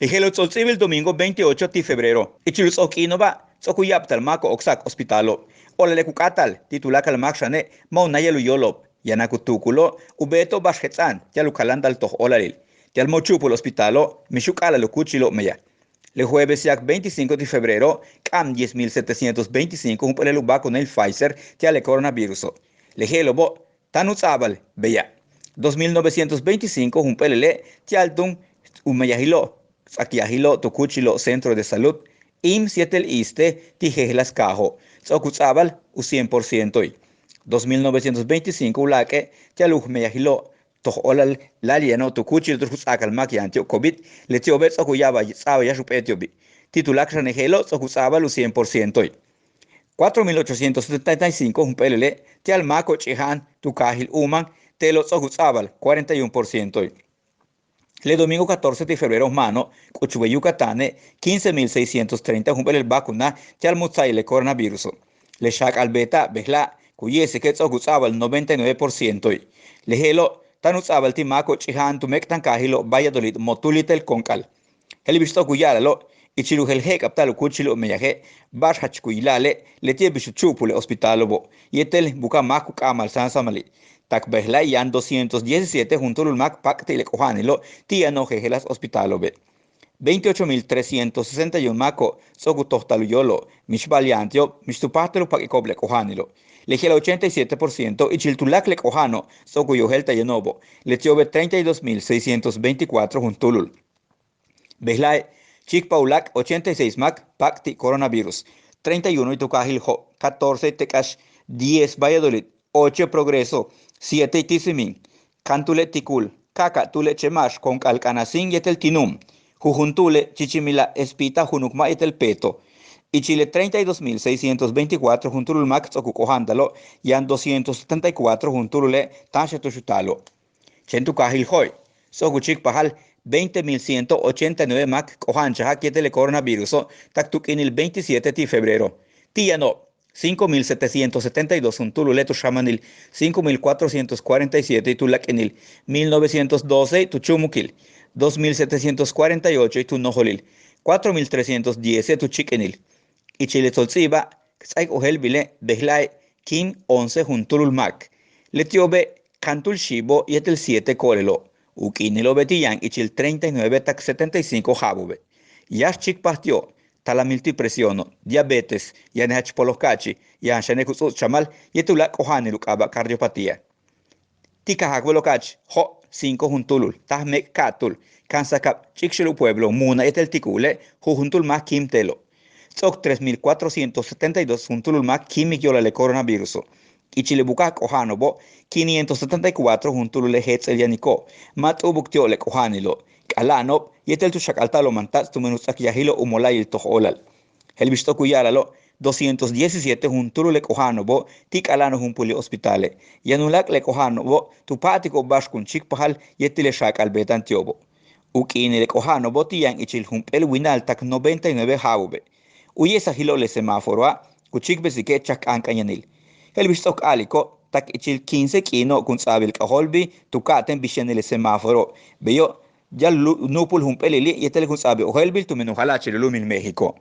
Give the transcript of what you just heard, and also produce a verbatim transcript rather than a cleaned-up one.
Je'elo' ts'o'ob ts'íibil domingo veintiocho ti' febrero, ichil u ts'o'ok k'iino'oba' ts'o'ok u ya'abtal máako'ob k ts'áak hospitalo'. Óolale' ku k'áatal ti' tuláakal máak xane' ma' u náayal u yóolo'ob, yáanak u tuukulo'ob u beeto'ob ba'ax jets'a'an ti'al u kaláanta'al toj óolalil. Ti'al ma' u chu'upul hospitalo', mix u k'a'ala'al u kúuchilo'ob meyaj. Le jueves ya'ak veinticinco ti' febrero, k'a'am diez mil setecientos veinticinco jump'éelel u vacunail Pfizer ti'al le coronaviruso'. Le je'elo'obo' táan u ts'a'abal beya'. Dos mil novecientos veinticinco jump'éelele' ti'al túun u meyajilo'ob, ts'akyajilo' tu kúuchilo'ob centro de salud, IMSS yéetel ISSSTE ti' jejeláas kaajo', ts'o'ok u ts'a'abal u cien por cientoil. Dos mil novecientos veinticinco uláak'e' ti'al u meyajilo'ob toj óolal láayli' yano'ob tu kúuchil tu'ux ku ts'áakal máak yaan ti'ob covid, leti'obe' ts'o'ok u ya'abal ts'a'abal yáax u p'éel ti'obi'. Ti' tuláakal xane' je'elo' ts'o'ok u ts'a'abal u cien por cientoil. Cuatro mil ochocientos setenta y cinco jump'éelele' ti'al máako'ob ch'ija'an tu kaajil Umán, te'elo' ts'o'ok u ts'a'abal cuarenta y un por cientoil. Le domingo catorce ti' febrero máano', k'uchul way Yucatane', quince mil seiscientos treinta jump'éelel vacuna ti'al mutsa'ayil le coronaviruso'. Le xaak'al beeta'ab bejla'a' ku ye'esike' ts'o'ok u ts'a'abal noventa y nueve por cientoil. Le je'elo' táan u ts'a'abal ti' máako'ob ch'ija'an tu méek'tankaajilo' Valladolid, Motúul yéetel Konk'al. Je'el bix ts'o'ok u ya'ala'alo', ichil u jeel je'ek'abta'al u kúuchilo'ob meyaje', ba'ax jach ku yila'ale', leti'e' bix u chu'upul le hospitalo'obo' yéetel buka'aj máak ku k'a'amal sáansamali'. Tak bejla'e' yaan doscientos diecisiete juntúulul máak pak'ti' le k'oja'anilo' ti' yano'ob jejeláas hospitalo'obe'. Veintiocho mil trescientos sesenta y un máako'ob ts'o'ok u tojtal u yóolo'ob, mix ba'al yaan ti'ob mix tu páajtal u pak'iko'ob le k'oja'anilo'. Le je'ela' ochenta y siete por ciento ichil tuláakal le k'oja'ano'ob ts'o'ok u yojéelta'al yano'obo', leti'obe' treinta y dos mil seiscientos veinticuatro juntúulul. Bejla'e' chíikpaj u láak' ochenta y seis máak pak'ti' coronavirus. Treinta y uno tu kaajil Jo', catorce te' k'áax, diez Valladolid, ocho Progreso, siete Tizimín, kantule' Tikul, ka'aka'tule' Chemax, Konk'al, K'anasín yéetel Tinum, jujuntule' Chichimilá, Espita, Junukmá yéetel Peto. Ichil le treinta y dos mil seiscientos veinticuatro juntúulul máak ts'o'ok u k'oja'anta'alo', yaan doscientos setenta y cuatro juntúulule' táan xan tu'ux u taalo'. Chéen tu kaajil Jo'e' ts'o'ok u chíikpajal veinte mil ciento ochenta y nueve máak k'oja'anchajak yéetel le coronaviruso' tak tu k'iinil veintisiete ti' febrero. Ti' yano'ob cinco mil setecientos setenta y dos juntúulule' tu xamanil, cinco mil cuatrocientos cuarenta y siete tu láak'inil, mil novecientos doce tu chúumukil, dos mil setecientos cuarenta y ocho tu nojolil, cuatro mil trescientos diez tu chíik'inil. Ichil le tsol ts'íiba' k ts'áaik ojéeltbile' bejla'e' kiim once juntúulul máak. Leti'obe' kantúul xiibo' yéetel siete ko'olelo'. U k'iinilo'obe' ti' yaan ichil treinta y nueve tak setenta y cinco ja'abo'obe'. Yáax chíikpaj ti'ob, talamil ti' presiono', diabetes, yaan le jach poloj ka'achi', yaan xane' ku ts'u'uts' chamal yéetel u láak' k'oja'anil u k'aaba' cardiopatía. Ti' kaajakbelo'ob ka'ach Jo', cinco juntúulul, táaj méek' ka'atúul, ka'ansakab ch'ikxel u pueblo, Muuna yéetel Tikule', jujuntúul máak kiim te'elo'. Ts'o'ok tres mil cuatrocientos setenta y dos juntúulul máak kíimik yo'olal le coronaviruso'. Ichil le buka'aj k'oja'ano'obo', quinientos setenta y cuatro juntúulule' jets'el yaniko'ob, ma' t'u'ubuk ti'ob le k'oja'anilo'. K'ala'ano'ob yéetel tu xak'alta'alo'ob mantats' tumen u ts'akyajilo' u mola'ayil toj óolal. Je'el bix ts'o'ok u ya'ala'alo', doscientos diecisiete juntúulul le k'oja'ano'obo' ti' k'ala'an u jump'ülil hospitale'. Yaan u láak' le k'oja'ano'obo' tu pa'atiko'ob ba'ax kun chíikpajal yéetel le xaak'al beeta'an ti'obo'. U k'iinil le k'oja'ano'obo' ti' yaan ichil jump'éel winal tak noventa y nueve ja'abo'obe'. U ye'esajilo'ob le semáforoa' ku chíikbesike' chak k'ank'anyanil. Je'el bix ts'o'ok k a'aliko', tak ichil quince k'iino' kun ts'a'abil k'ajóoltbil tu ka'atéen bix yanil le semáforo'. Beyo' ya'al u nu'upul jump'éelili' yéetel kun ts'a'abil ojéeltbil tumen u jala'achil u lu'umil México.